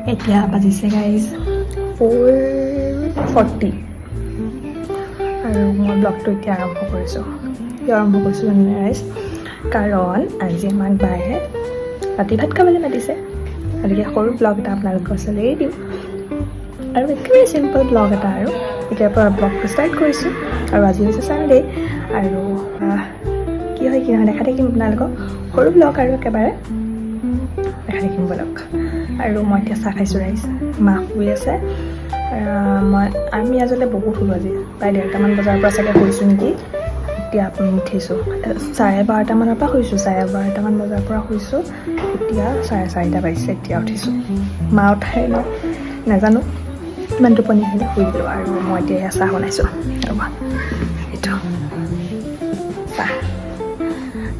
এতিয়া বাজিছে গাইজ 4:40 আৰু মই ব্লগটো এতিয়া আৰম্ভ কৰিছোঁ। কিয় আৰম্ভ কৰিছোঁ জানেনে ৰাইজ? কাৰণ আজি আমাক বায়ে ৰাতি ভাত খাবলৈ মাতিছে। গতিকে সৰু ব্লগ এটা আপোনালোকৰ ওচৰলৈ এৰি দিম আৰু একেবাৰে চিম্পল ব্লগ এটা। আৰু এতিয়াৰ পৰা ব্লগটো ষ্টাৰ্ট কৰিছোঁ আৰু আজি হৈছে ছানডে। আৰু কি হয় কি নহয় দেখাই থাকিম আপোনালোকক। সৰু ব্লগ আৰু একেবাৰে দেখাই থাকিম ব'লক। আৰু মই এতিয়া চাহ খাইছোঁ ৰাইজ, মা শুই আছে। আমি আচলতে বহুত শুলোঁ আজি, প্ৰায় 1:30মান বজাৰ পৰা চাগে শুইছোঁ নেকি। এতিয়া আপুনি উঠিছোঁ, 12:30মানৰ পৰা শুইছোঁ, 12:30মান বজাৰ পৰা শুইছোঁ। এতিয়া 4:30 বাজিছে, এতিয়া উঠিছোঁ। মা উঠাই ন নাজানো, ইমান টোপনি আহিলে শুই দিলোঁ। আৰু মই এতিয়া এয়া চাহ বনাইছোঁ, ৰ'বা, এইটো চাহ।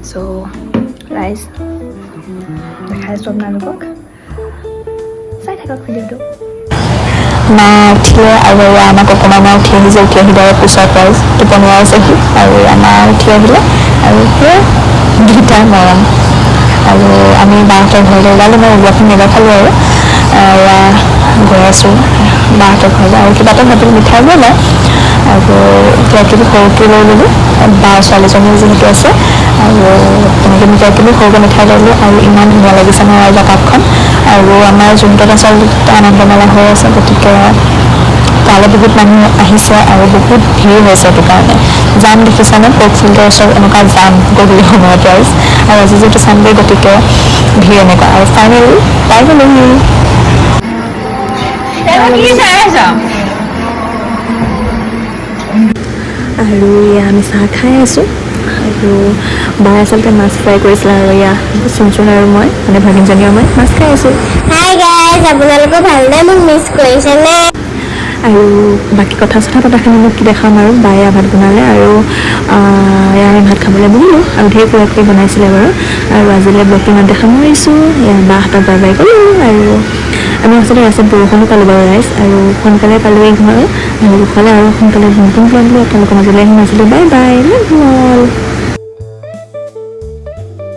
চ' ৰাইজ, দেখাই আছোঁ আপোনালোকক, চাই থাকক ভিডিঅ'টো। মা উঠিলে আৰু এয়া আমাক অকণমান মা উঠি আহিছে। উঠি আহি দৰে পোছাক ৰাইজ, টোপনিয়াই আছেহি। আৰু এয়া মা উঠি আহিলে আৰু সেয়া দুইটাৰ মৰম। আৰু আমি বাহঁতৰ ঘৰলৈ ওলালোঁ। মই ওলোৱাখিনি নেদেখালোঁ। আৰু এয়া গৈ আছোঁ বাহঁতৰ ঘৰলৈ আৰু কিবা এটা ভাবিলোঁ মিঠাই লৈ লওঁ আৰু কিবা কিবি সৰুকৈ লৈ ল'লোঁ, বা ছোৱালীজনীও যিহেতু আছে। আৰু তেনেকৈ কিবা কিবি সৰুকৈ মিঠাই ল'লোঁ। আৰু ইমান ধুনীয়া লাগিছে নহয় জেগাখন। আৰু আমাৰ যোনটোত আচলতে আনন্দমেলা হৈ আছে, গতিকে তালৈ বহুত মানুহ আহিছে আৰু বহুত ভিৰ হৈছে। সেইটো কাৰণে জাম দেখিছানে? পৰ্ক ফিল্ডৰ ওচৰত এনেকুৱা জাম গধূলি সময়ত ৰাইজ। আৰু আজি যিহেতু ছানডে, গতিকে ভিৰ এনেকুৱা। আৰু ফাইনেলি পাই গ'লোহি। কি চাই আছ? আৰু এয়া আমি চাহ খাই আছোঁ আৰু বায়ে আচলতে মাছ ফ্ৰাই কৰিছিলে। আৰু এয়া চুনচুন আৰু মই, মানে ভাগিনজনী আৰু মই মাছ খাই আছোঁ। হাই গাইজ, আপোনালোকৰ ভালনে? মোক মিছ কৰিছেনে? আৰু বাকী কথা চথা পতাখিনি মোক কি দেখাম। আৰু বায়ে ভাত বনালে আৰু এয়া আমি ভাত খাবলৈ বহিলোঁ আৰু ঢেৰ কিবা কিবি বনাইছিলে বাৰু। আৰু আজিলৈ ব্লগটো ইমানতে সামৰিছোঁ। এয়া বাহঁতক বাই বাই ক'লোঁ। আৰু আমি আচলতে ৰাস্তাত বৰষুণো পালোঁ বাৰু ৰাইজ, আৰু সোনকালে পালোঁৱেই ঘৰ। আৰু কুশলে আৰু সোনকালে নতুন ব্লগ লৈ আপোনালোকৰ মাজলৈ আহিম। আজিলৈ bye bye, love you all.